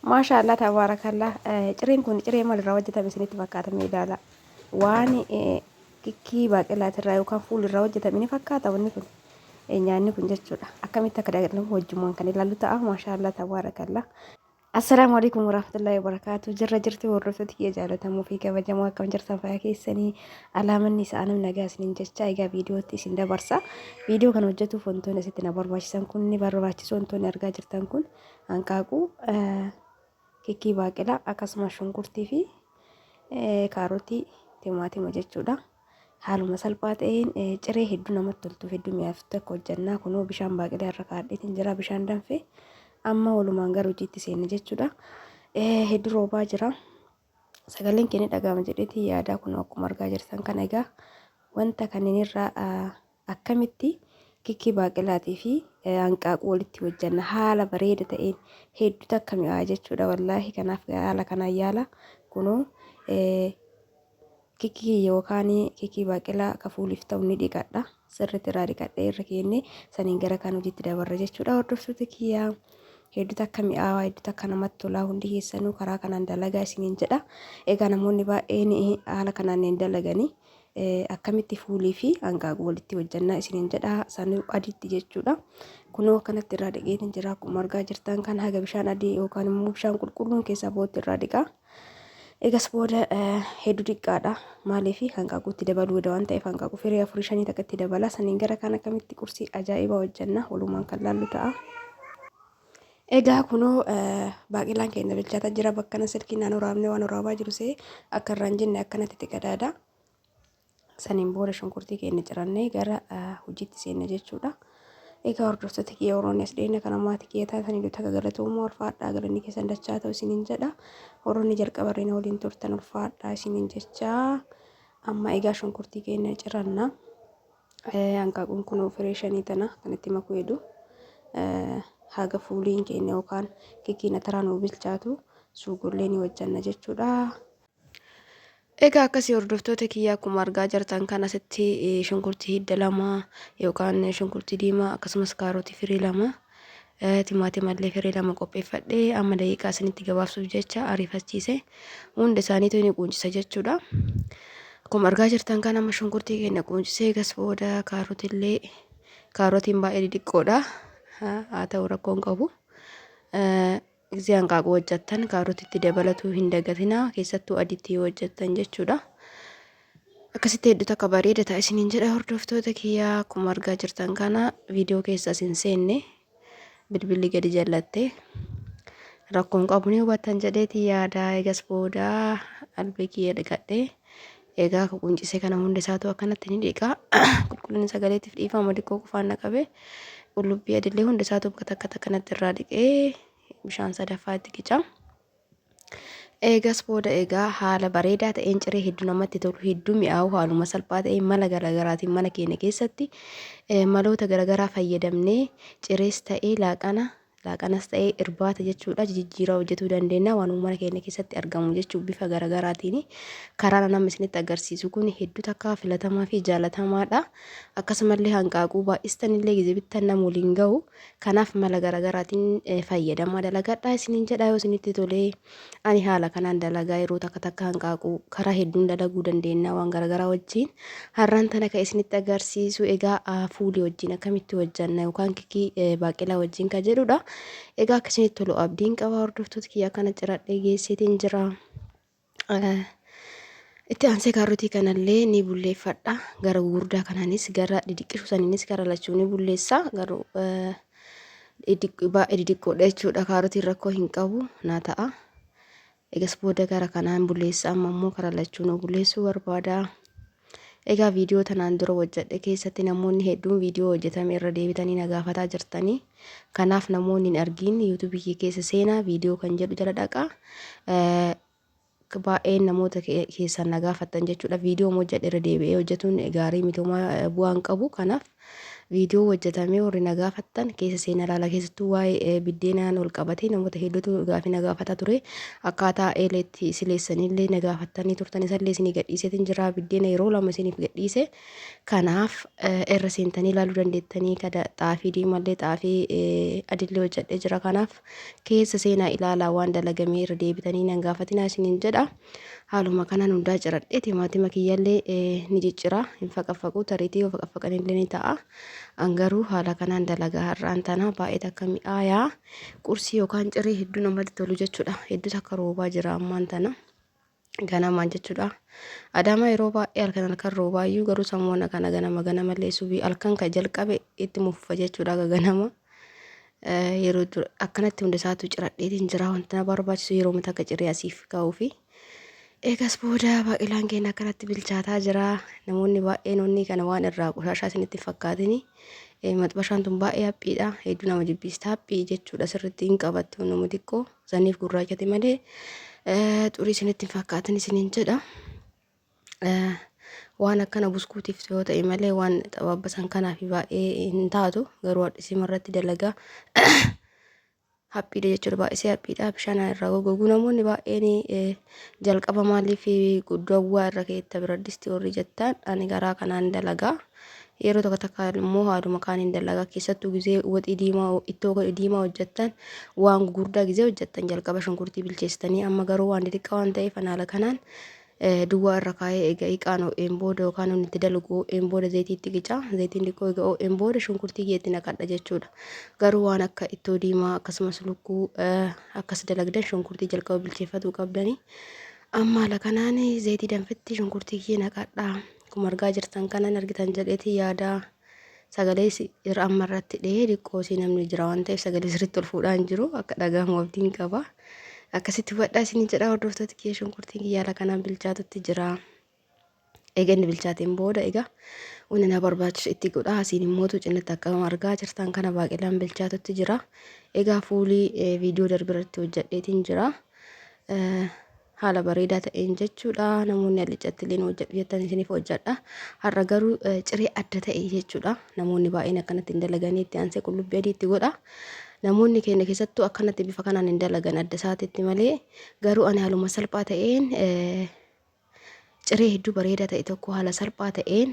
Maasha Allah tabaarakallah. Cireen kun ciree maalirraa hojjetame isinitti fakkaata mee ilaala. Waan kikkii baaqelaatirraa yookaan fuulirraa hojjetame ni fakkaata wanni kun. Nyaanni kun jechuudha. Akkamitti akka dagatamu wajjumaan kan ilaallu ta'a. Maasha Allah tabaarakallah. Assalaamu alaikum warahmatullahi wabarakatuh. Jirra jirtu hordoftoota kiyya jaallatamoo fi kabajamoo akkam jirtan fayyaa keessanii alaamanni isaa anam nagaa isiniin jecha egaa viidiyootti isin dabarsa. Viidiyoo kana hojjetuuf wantoonni asitti na barbaachisan kun ni barbaachisu wantoonni argaa jirtan kun hanqaaquu, kikkii baaqelaa akkasumas shunkurtii fi kaarotii timaatima jechuudha. Haaluma salphaa ta'een ciree hedduu namatti toltuuf hedduu mi'aaftu akka hojjannaa kunoo bishaan baaqelaa irra kaa'adheetiin jira bishaan danfe amma walumaan gara hojiitti seenne jechuudha. Hedduu roobaa jira. Sagaleen keenya dhaga'ama jedheetiin yaadaa kunoo akkuma argaa jirtan kana egaa wanta kanneen irraa Akkamitti kikkii baaqelaatii fi hanqaaquu walitti hojjanna haala bareeda ta'een hedduu takka mi'aawa jechuudha wallaahi kanaaf haala kanaan yaala kunoo kikkii yookaan kikkii baaqelaa ka fuuliif ta'u ni dhiqadha sirriitti irraa dhiqadhee irra keenne saniin gara kan hojiitti dabarra jechuudha hordoftoota kiyyaa hedduu takka mi'aawaa hedduu takka namatti tolaa hundi keessanuu karaa kanaan dalagaa isiniin jedha egaa namoonni baay'een haala kanaan hin dalaganii akkamitti fuulii fi hanqaaquu walitti hojjannaa isiniin jedha sanuu adiitti jechuudha. Kunoo akkanatti irraa dhiqeetiin jira akkuma argaa jirtan kan haga bishaan adii yookaan immoo bishaan qulqulluun keessaa bootti irraa dhiqa. Egas booda hedduu xiqqaadha. Maaliif hanqaaquutti dabaluu waan ta'eef hanqaaquu firii afurii shanii takka itti dabala. Saniin gara kaan akkamitti qursii ajaa'ibaa hojjanna walumaan kan laallu ta'a. Egaa kunoo baaqilaan keenya bilchaataa jira bakkana silkiin naan waraabnee waan waraabaa jiru see akka irraa hin jenne akkanatti itti qadaada. Saniin booda shunkurtii keenya cirannee gara hojiitti seenne jechuudha. Egaa hordoftoota kiyya warroonni as dhiyeenya kana maatii kiyya taatanii duuta akka galatoomaa ulfaadhaa galanni keessan dachaa ta'u isiniin jedha. Warroonni jalqaba irra waliin turtan ulfaadhaa isiniin jecha amma egaa shunkurtii keenya ciranna. Hanqaaquun kun firee shanii tana kan itti makuu hedu haga fuuliin keenya yookaan kikiin ataraa nuu bilchaatu suugollee ni hojjanna jechuudha. Egaa akkasii hordoftoota kiyya akkuma argaa jirtan kan asitti shunkurtii hidda lama yookaan shunkurtii diimaa akkasumas kaarotii firii lama timaatima illee firii lama qopheeffadhee amma daqiiqaa isinitti gabaabsuuf jecha ariifachiise hunda isaaniitu ni quuncisa jechuudha. Akkuma argaa jirtan kan amma shunkurtii keenya quuncisee egas booda kaarotillee kaarotiin baay'ee xixiqqoodha. Haa ta'u rakkoon qabu. Gisee hanqaaquu hojjettan kaarotitti dabalatuu hin dagatinaa keessattuu adiitti yoo hojjettan jechuudha. Akkasitti hedduu takka bareeda ta'a isiniin jedha hordoftoota kiyyaa akkuma argaa jirtan kana viidiyoo keessa isin seenne bilbilli gadi jallatte rakkoon qabu ni hubattan jedheeti yaada egas booda albee kiyya dhiqadhe egaa akka quncise kana hunda isaatu akkanatti ni dhiqa qulqullina sagaleetiif dhiifama xiqqoo qofaan na qabe qullubbii adillee hunda isaatu bakka takka takkanatti irraa dhiqee bishaan sadaffaa itti qica. Eegas booda egaa haala bareedaa ta'een ciree hedduu namatti tolu hedduu mi'aawu haaluma salphaa ta'een mala garaagaraatiin mana keenya keessatti maloota garaagaraa fayyadamnee cirees ta'ee laaqana laaqanas ta'ee irbaata jechuudha jijjiiraa hojjetuu dandeenya waan mana keenya keessatti argamu jechuu bifa garaagaraatiin karaa nama isinitti agarsiisu kun hedduu takka filatamaa fi jaalatamaadha akkasumallee hanqaaquu baay'istanillee gizee bittan nama waliin gahu Kanaaf mala garaagaraatiin fayyadamaa dalagadhaa isiniin jedha yoo isinitti tolee ani haala kanaan dalagaa yeroo takka takka hanqaaquu karaa hedduun dalaguu dandeenya waan garaagaraa wajjin har'aan tana kan isinitti agarsiisu egaa fuulii wajjin akkamitti hojjanna yookaan kikii baaqelaa wajjin kan jedhudha. Egaa akka isinitti tolu abdiin qaba hordoftoota kiyya akkana ciradhee geesseetiin jira. Itti aansee kaarotii kanallee ni bulleeffadha. Gara gugurdaa kanaanis gara didiqqishu saniinis gara lachuu ni bulleessa. Garuu baay'ee didiqqoodha jechuudha. Kaarotiin rakkoo hin qabu naa ta'a. Egas booda gara kanaan bulleessa amma immoo karaa lachuu nu bulleessuu barbaada. Egaa viidiyoo tanaan dura hojjedhe keessatti namoonni hedduun viidiyoo hojjetame irra deebitanii na gaafataa jirtanii. Kanaaf namoonni hin argiin yuutuubii kee keessa seenaa viidiyoo kan jedhu jala dhaqaa. Baay'een namoota keessan na gaafattan jechuudha. Viidiyoo hojjedhe irra deebi'ee hojjetuun gaarii miti homaa bu'aa hin qabu. Kanaaf Viidiyoo hojjetamee warri na gaafattan keessa seenaa ilaala. Keessattuu waa'ee biddeenaan wal qabatee namoota hedduutu gaafii na gaafataa ture. Akkaataa eeleetti sileessanillee na gaafattanii turtan isallee isinii gadhiiseetiin jira. Biddeena yeroo lama isiniif gadhiise. Kanaaf irra seentanii ilaaluu dandeettanii kada xaafii diimallee xaafii adillee hojjedhee jira. Kanaaf keessa seenaa ilaalaa waan dalagamee irra deebitanii nan gaafatinaa isiniin jedha. Haaluma kanaan hundaa ciradhee timaatima kiyyallee ni ciccira. Hin faqaffaqu tariitii yoo faqaffaqanillee ni ta'a. An garuu haala kanaan dalagaa har'aan tana baay'ee takka mi'aayaa. Qursii yookaan ciree hedduu namatti tolu jechuudha. Hedduu takka roobaa jira ammaan tana. Ganamaan jechuudha. Adaamaa yeroo baay'ee halkan halkan roobaayyuu garuu samoona kana ganama ganamallee subii halkan kan jalqabe itti mufufa jechuudha ganama. Yeroo dura akkanatti hunda isaatu ciradheetiin jira wanta na barbaachisu yeroo mata akka ciree asiif kaa'uufi. Eegas booda baaqilaan keenya akkanatti bilchaataa jira. Namoonni baay'een onni kana waan irraa qoshaashaa isinitti hin fakkaatini. Maxbashaan tun baay'ee haphiidha. Hedduu nama jibbisiista. Haphii jechuudha sirriitti hin qabatti nama xiqqoo. Saniif gurraachati malee xurii isinitti hin fakkaatin isiniin jedha. Waan akkana buskuutiif yoo ta'e malee waan xabaabbasan kanaaf baay'ee hin taatu. Garuu hadhisima irratti dalagaa haphiidha jechuudha. Baay'isee haphiidha. Bishaan irraa goggoguu namoonni baay'een jalqaba maaliif dawwaa irra keetta biraddisti warri jettan ani garaa kanaan dalagaa. Yeroo tokko takka immoo haaluma kaaniin dalagaa keessattuu gizee waxii diimaa ittoo diimaa hojjettan waan gugurdaa gizee hojjettan jalqaba shunkurtii bilcheessitanii amma garuu waan xixiqqaa waan ta'eef ani haala kanaan duwwaa irra kaa'ee eega iqaan ho'een booda yookaan inni itti dalagu ho'een booda zayitii itti qica. Zayitiin xiqqoo eega ho'een booda shunkurtii kiyya itti naqadha jechuudha. Garuu waan akka ittoo diimaa akkasumas lukkuu akkas dalagdan shunkurtii jalqaba bilcheeffatuu qabdanii. Amma haala kanaan zayitii danfetti shunkurtii kiyya naqadha. Akkuma argaa jirtan kanan argitan jedheeti yaada. Sagalee irra amma irratti dhihee xiqqoo isii namni jira waan ta'eef sagalee sirriitti ol fuudhaa hin jiru akka dhagahamu abdiin qaba. Akkasitti hubadhaa isiniin jedha hordoftoota kiyya shunkurtiin kiyya haala kanaan bilchaatutti jira. Eega inni bilchaateen booda egaa wanni na barbaachisu itti godha. Asiin immootu cinatti akkuma argaa jirtan kana baaqilaan bilchaatutti jira. Egaa fuulii viidiyoo darbe irratti hojjedheetiin jira. Haala bareedaa ta'een jechuudha. Namoonni alliccatti illee hojjedhu jettan isiniif hojjedha. Har'a garuu ciree adda ta'e jechuudha. Namoonni baay'een akkanatti hin dalaganii itti aansee qullubbii adii itti godha. Namoonni keenya keessattuu akkanatti bifa kanaan hin dalagan adda isaatitti malee garuu ani haaluma salphaa ta'een ciree hedduu bareedaa ta'e tokko haala salphaa ta'een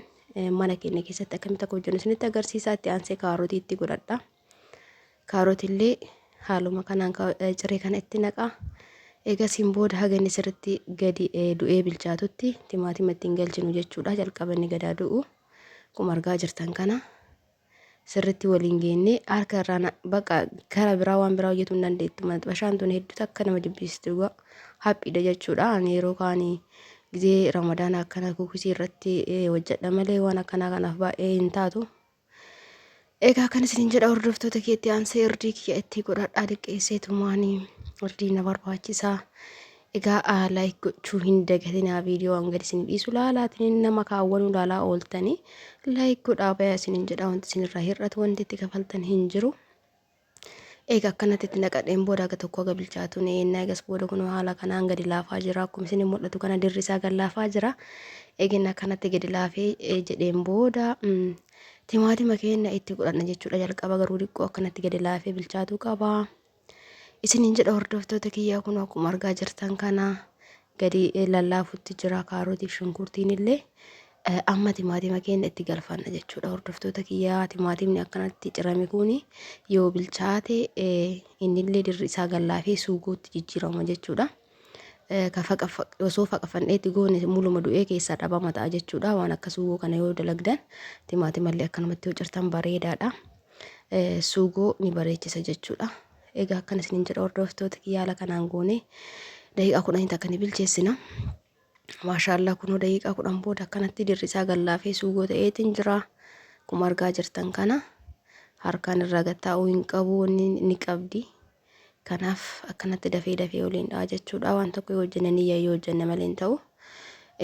mana keenya keessatti akkamitti akka hojjennu isinitti agarsiisaa itti aansee kaarotii itti godhadha. Kaarotillee haaluma kanaan ciree kana itti naqa. Eegasiin booda haga inni sirriitti gadi du'ee bilchaatutti timaatima ittiin galchinu jechuudha. Jalqaba inni gadaa du'u. Akkuma argaa jirtan kana sirriitti waliin geennee harka irraa baqa gara biraa waan biraa hojjetuu hin dandeettu. Maxbashaan tun hedduu takka nama jibbisiisti dhugaa. Haphiidha jechuudha. Ani yeroo kaanii gizee ramadaana akkana kuukisii irratti hojjedha malee waan akkanaa kanaaf baay'ee hin taatu. Egaa kan isinin jedha hordoftoota keetti aansee irdii kiyya itti godhadhaa liqqeessee tumaanii irdii na barbaachisaa. Egaa laayik gochuu hin dagatinaa viidiyoo waan gadi isin dhiisu laalaatiin nama kaawwanuu laalaa ooltanii laayik godhaa bayaa isinin jedha wanti isinirraa hir'atu wanti itti kafaltan hin jiru. Eega akkanatti itti naqadheen booda haga tokko haga bilchaatu ni eenna. Eegas booda kunoo haala kanaan gadi laafaa jira. Akkuma isin mul'atu kana dirri isaa gad laafaa jira. Eegin akkanatti gadi laafee jedheen booda timaatima keenya itti godhanna jechuudha. Jalqaba garuu xiqqoo akkanatti gadi laafee bilchaatuu qaba. Isiniin jedha hordoftoota kiyyaa kun akkuma argaa jirtan kana gadi lallaafutti jira kaarotiif shunkurtiin illee. Amma timaatima keenya itti galfanna jechuudha hordoftoota kiyyaa timaatimni akkanatti cirame kun yoo bilchaate innillee dirri isaa gallaafee suugootti jijjiirama jechuudha. Ka osoo faqafannee itti goone muluma du'ee keessaa dhabama ta'a jechuudha. Waan akka suugoo kana yoo dalagdan timaatimallee akkanumatti yoo cirtan bareedaadha. Suugoo ni bareechisa jechuudha. Egaa akkana isiniin jedha hordoftoota kiyyaa haala kanaan goone daqiiqaa 10 takka ni bilcheessina. Maashaallah kunoo daqiiqaa 10 booda akkanatti dirri isaa gallaafee suugoo ta'eetiin jira. Akkuma argaa jirtan kana harkaan irraa gad taa'uu hin qabu wanni ni qabdi. Kanaaf akkanatti dafee dafee waliin dha'a jechuudha. Waan tokko yoo hojjenne niyya yoo hojjenne malee hin ta'u.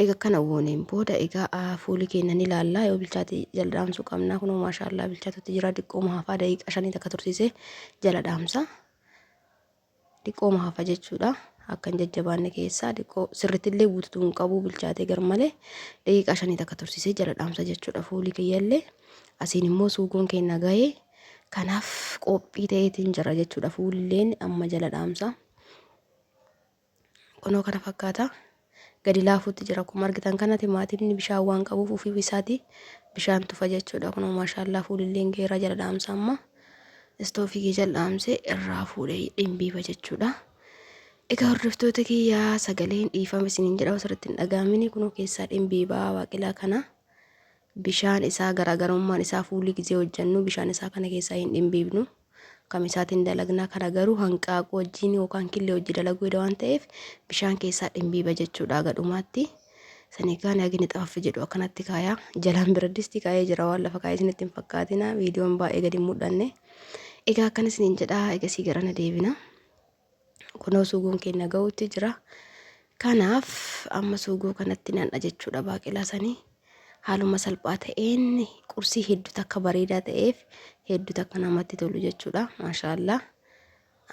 Egaa akkana gooneen booda egaa fuuli keenya ni ilaalla. Yoo bilchaate jala dhaamsuu qabna. Kunoo maashaallah bilchaatutti jira. Xiqqooma hafaa daqiiqaa 5 takka tursiisee jala dhaamsa. Xiqqooma hafa jechuudha. Akka hin jajjabaanne keessaa xiqqoo sirrittillee guututuu hin qabu bilchaatee gar malee daqiiqaa shanii takka tursiisee jala dhaamsa jechuudha fuulii kiyyallee. Asiin immoo suugoon keenya gahee kanaaf qophii ta'eetiin jira jechuudha fuulleen amma jala dhaamsa. Kunoo kana fakkaata. Gadi laafuutti jira. Akkuma argitan kana timaatimni bishaan waan qabuuf ofii isaati bishaan tufa jechuudha. Kunoo maashaallaa fuulilleen geeraa jala dhaamsa amma. Istoofii kee jala dhaamsee irraa fuudhee dhimbiiba jechuudha. Egaa hordoftoota kiyyaa sagaleen dhiifama isiniin jedha osirratti hin dhaga'amini kunoo keessaa dhimbiibaa baaqelaa kana. Bishaan isaa garaagarummaan isaa fuulli gizee hojjannu bishaan isaa kana keessaa hin dhimbiibnu. Kam isaatiin dalagnaa kana garuu hanqaaquu wajjin yookaan killee hojii dalaguu heda waan ta'eef bishaan keessaa dhimbiiba jechuudha haga dhumaatti. Sanii kaan hagini xafaffi jedhu akkanatti kaayaa. Jalaan bira distii kaayee jira waan lafa kaayee isinitti hin fakkaatina viidiyoon baay'ee gadi hin mul'anne. Egaa akkana isiniin jedha egasii garana deebina. Kunoo suugoon keenya ga'uutti jira. Kanaaf amma suugoo kanatti nan'a jechuudha baaqelaa sanii. Haaluma salphaa ta'een qursii hedduu takka bareedaa ta'eef hedduu takka namatti tolu jechuudha. Maashaallah.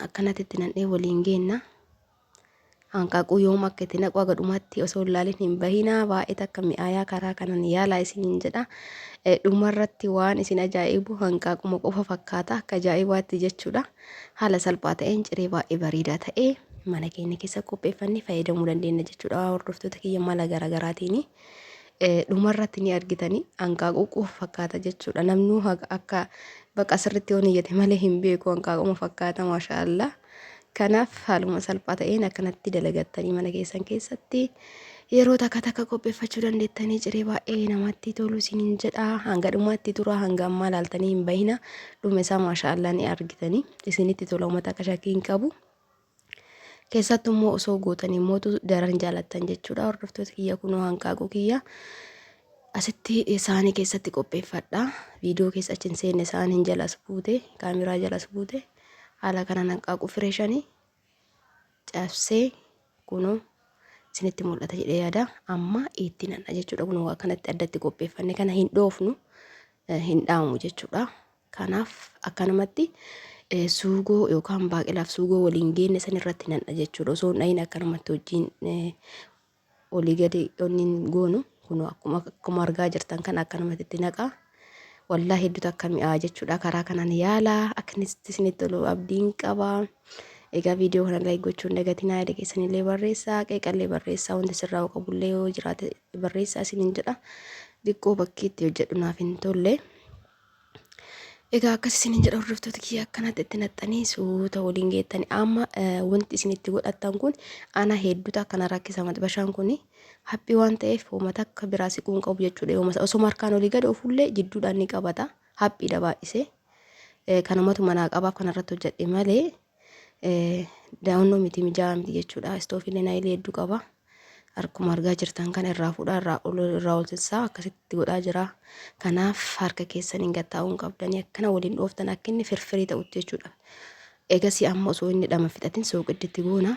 Akkanatti itti nan'ee waliin geenna. Hanqaaquu yoom akka itti naqu haga dhumaatti osoo hin laalin hin bahinaa baay'ee takka mi'aayaa karaa kanan yaalaa isiniin jedha. Dhumarratti waan isin ajaa'ibu hanqaaquma qofa fakkaata akka ajaa'ibaatti jechuudha. Haala salphaa ta'een ciree baay'ee bareedaa ta'e mana keenya keessa qopheeffannee fayyadamuu dandeenya jechuudha. Hordoftoota kiyya mala garaagaraatiin dhumarratti ni argitanii hanqaaquu qofa fakkaata jechuudha. Namnuu akka bakka sirriitti yoo niyyate malee hin beeku hanqaaquma fakkaata maashaallah. Kanaaf haaluma salphaa ta'een akkanatti dalagattanii mana keessan keessatti yeroo takka takka qopheeffachuu dandeettanii ciree baay'ee namatti tolu isiniin jedha. Hanga dhumaatti tura hanga ammaa laaltanii hin bahina. Dhuma isaa maashaallah ni argitanii isinitti tola uummata akka shakkii hin qabu. Keessattuu immoo osoo gootanii mootu daran jaalattan jechuudha. Hordoftoota kiyya kunoo hanqaaquu kiyya asitti saanii keessatti qopheeffadha. Viidiyoo keessa achi hin seenne saaniin jalas buute kaameraa jalas buute. Haala kanaan hanqaaquu firee shanii cabsee kunoo isinitti mul'ata jedhee yaada. Amma itti nanna jechuudha. Kunoo akkanatti addatti qopheeffanne kana hin dhoofnu hin dhaamu jechuudha. Kanaaf akkanumatti suugoo yookaan baaqelaaf suugoo waliin geenne san irratti nanna jechuudha. Osoo hin dhahin akkanumatti wajjin olii gadi onni goonu kunoo akkuma akkuma argaa jirtan kana akkanumatti itti naqaa. Wallaahi hedduu takka mi'aa jechuudha. Karaa kanaan yaalaa akka inni isinitti tolu abdiin qaba. Egaa viidiyoo kana like gochuu hin dagatinaa yaada keessanillee barreessaa qeeqallee barreessaa wanti sirraa'uu qabullee yoo jiraate barreessaa isiniin jedha. Xiqqoo bakki itti hojjedhu naaf hin tolle. Egaa akkas isiniin jedha hordoftoota kiyya akkanatti itti naxxanii suuta waliin geettanii amma wanti isin itti godhattan kun ana hedduutu akkana rakkisa maxbashaan kun haphii waan ta'eef homa takka biraa siquu hin qabu jechuudha yooma osoo harkaan olii gad oofullee jidduudhaan ni qabata haphiidha baay'isee kanumatu manaa qabaaf kanarratti hojjedhe malee daawwannoo miti mijaa'aa miti jechuudha. Istoofiilee naayilii hedduu qaba. Akkuma argaa jirtan kana irraa fuudhaa irraa ol irraa ol sissaa akkasitti godhaa jira. Kanaaf harka keessaniin gad taa'uu hin qabdanii akkana waliin dhooftan akka inni firfirii ta'utti jechuudha. Egasii amma osoo inni dhama fixatin sooqiddi itti goona.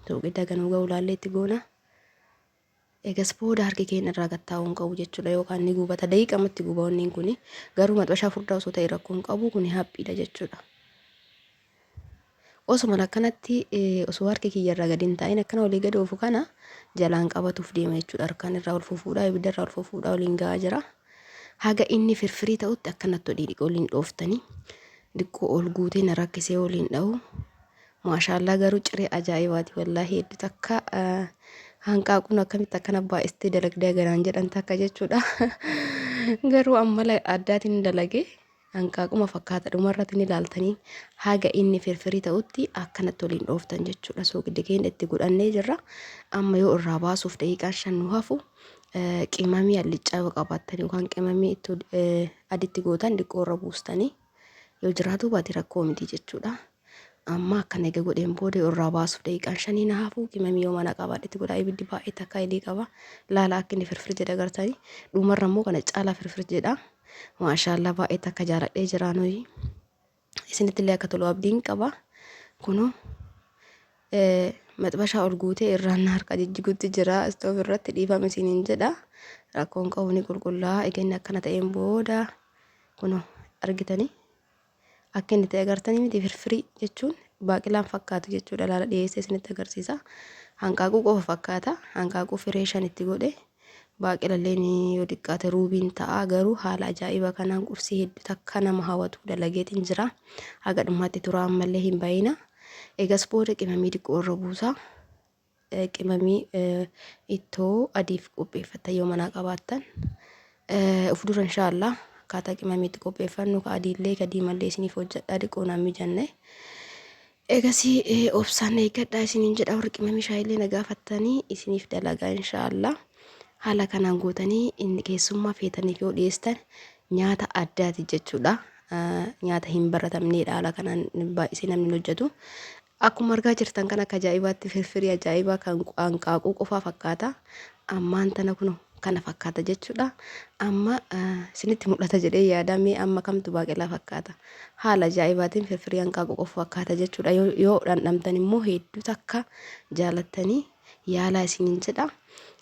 Sooqidda ganuu ga'u laallee itti goona. Egas booda harki keenya irraa gad taa'uu hin qabu jechuudha yookaan ni gubata daqiiqamatti guba wanniin kuni garuu maxbashaa furdaa osoo ta'e rakkoo hin qabu kuni haphiidha jechuudha. Osuma akkanatti osoo harki kiyya irraa gadi hin taa'in akkana olii gadi oofu kana jalaan qabatuuf deema jechuudha. Harkaan irraa ol fufuudhaa ibidda irraa ol fufuudhaa waliin ga'aa jira. Haga inni firfirii ta'utti akkanatti olii waliin dhooftanii diqqoo ol guutee na rakkisee waliin dha'u. Maashaallaa garuu ciree ajaa'ibaati wallaahi hedduu takka hanqaaquun akkamitti akkana baay'istee dalagdee garaan jedhan takka jechuudha. Garuu ammala addaatiin dalage hanqaaquma fakkaata dhumarratti ni ilaaltanii haga inni firfirii ta'utti akkanatti waliin dhooftan jechuudha. Soogidda keenya itti godhannee jirra. Amma yoo irraa baasuuf daqiiqaan shan nu hafu qimamii allichaa yoo qabaattan yookaan qimamii itti aditti gootan xiqqoo irra buustanii yoo jiraatu baate rakkoo miti jechuudha. Amma akkana eega godheen booda yoo irraa baasuuf daqiiqaan shanii na hafu qimamii yoo mana qabaadhetti godha ibiddi baay'ee takka ilii qaba laala akka inni firfir jedha gartanii dhumarra immoo kana caalaa firfir jedha maashaallaa baay'ee takka jaaladhee jira nuyi isinitti illee akka tolu abdiin qaba kunoo maxbashaa ol guutee irraan na harka jijjigutti jira istoof irratti dhiifama isiniin jedha rakkoon qabu ni qulqullaa eega inni akkana ta'een booda kunoo argitanii akka inni ta'e agartanii miti firfirii jechuun Baaqilaan fakkaatu jechuudha. Laala dhiyeessee isinitti agarsiisa. Hanqaaquu qofa fakkaata. Hanqaaquu firee 5 itti godhe. Baaqilallee yoo xiqqaate ruubiin ta'a, garuu haala ajaa'iba kanaan qursii hedduu takka nama hawwatu dalageetiin jira. Haga dhumaatti tura, ammallee hin bayina. Egas booda qimamii xiqqoo irra buusa. Qimamii ittoo adiif qopheeffattan yoo manaa qabaattan. Uf dura inshaallah akkaataa qimamii itti qopheeffannu ka adiillee ka diimallee isiniif hojjedha, xiqqoo naan mijanne. Egasii obsaan eeggadhaa isiniin jedha. Warri qimamii shaayiillee na gaafattanii isiniif dalagaa inshaallah. Haala kanaan gootanii inni keessummaa feetaniif yoo dhiyeestan nyaata addaati jechuudha. Nyaata hin baratamneedha, haala kanaan baay'isee namni hin hojjetu. Akkuma argaa jirtan kan akka ajaa'ibaatti firfirii ajaa'ibaa kan hanqaaquu qofaa fakkaata. Ammaan tana kunoo kana fakkaata jechuudha. Amma isinitti mul'ata jedhee yaada, mee amma kamtu baaqelaa fakkaata? Haala ajaa'ibaatiin firfirii hanqaaquu qofa fakkaata jechuudha. Yoo dhandhamtan immoo hedduu takka jaalattanii yaalaa isiniin jedha.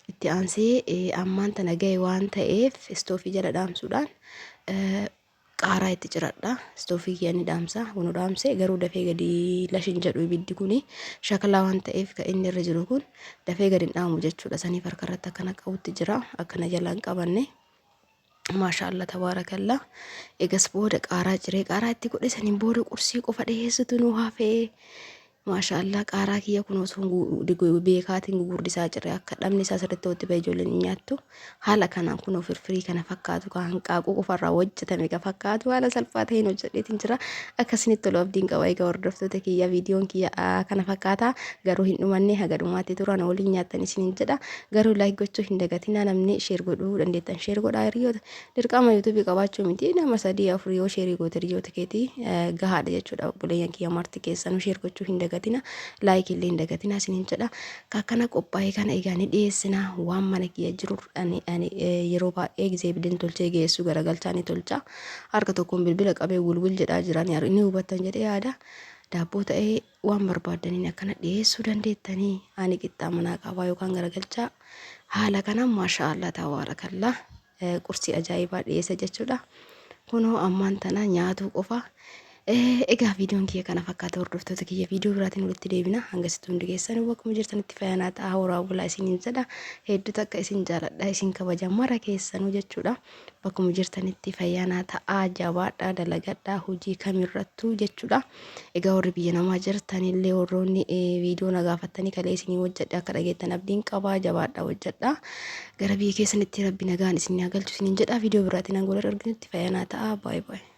Itti aansee ammaan tana ga'e waan ta'eef istoofii jala dhaamsuudhaan qaaraa itti ciradha. Istoofii kiyya ni dhaamsa. Kunu dhaamse, garuu dafee gadi lashin jedhu. Ibiddi kuni shakalaa waan ta'eef kan inni irra jiru kun dafee gadi hin dhaamu jechuudha. Saniif harka irratti akkana qabutti jira. Akkana jalaan qabanne. Maashaallah, tabaarakallah. Egas booda qaaraa ciree qaaraa itti godhe. Saniin booda qursii qofa dhiyeessitu nu hafee. Maashaallah, qaaraa kiyya kun osoo beekaatiin gugurdisaa cire, akka dhabni isaa sirriitti walitti bahee ijoolleen hin nyaattu. Haala kanaan kunoo firfirii kana fakkaatu kan hanqaaquu qofarraa hojjetame kan fakkaatu haala salphaa ta'een hojjedheetiin jira. Akkasinitti tolu abdiin qaba. Egaa hordoftoota kiyya, viidiyoon kiyya kana fakkaata. Garuu hin dhumanne, haga dhumaatti turan waliin nyaattan isiniin jedha. Garuu like gochuu hin dagatinaa, namni share godhuu dandeettan share godhaa hiriyoota. Dirqama YouTubeii qabaachuu miti, nama 3 4 yoo shareii goote hiriyoota keetii gahaadha jechuudha. Obboleeyyan kiyya marti keessanuu share gochuu hin dagatina, likeii illee hin dagatina isiniin jedha. Akkana qophaa'ee kana egaa ni dhiyeessina. Waan mana kiyya jiru ani yeroo baay'ee gisee bideen tolchee geessu garagalchaa ni tolcha. Harka tokkoon bilbila qabee wulwul jedhaa jiran ni hubattan jedhee yaada. Daabboo ta'ee waan barbaaddaniin akkana dhiyeessuu dandeettanii, ani qixxaa manaa qabaa yookaan garagalchaa. Haala kanaan maasha Allah tabaarakallah qursii ajaa'ibaa dhiyeessa jechuudha. Kunoo ammaan tana nyaatuu qofa. Egaa viidiyoon kiyya kana fakkaata, hordoftoota kiyya, viidiyoo biraatiin walitti deebina. Hangasitti hundi keessan bakkuma jirtanitti fayyanaa ta'a, horaa bulaa isiniin jedha. Hedduu takka isin jaaladha, isin kabaja mara keessanuu jechuudha. Bakkuma jirtanitti fayyanaa ta'a, jabaadhaa, dalagadhaa hojii kamirrattuu jechuudha. Egaa warri biyya namaa jirtanillee, warroonni viidiyoo na gaafattanii kalee isinii hojjedhe akka dhageettan abdiin qabaa, jabaadhaa, hojjedhaa. Gara biyya keessanitti rabbi nagaan isin haa galchu isiniin jedha. Viidiyoo biraatiin hanga wal arginutti fayyanaa ta'a. Baay'ee baay'ee.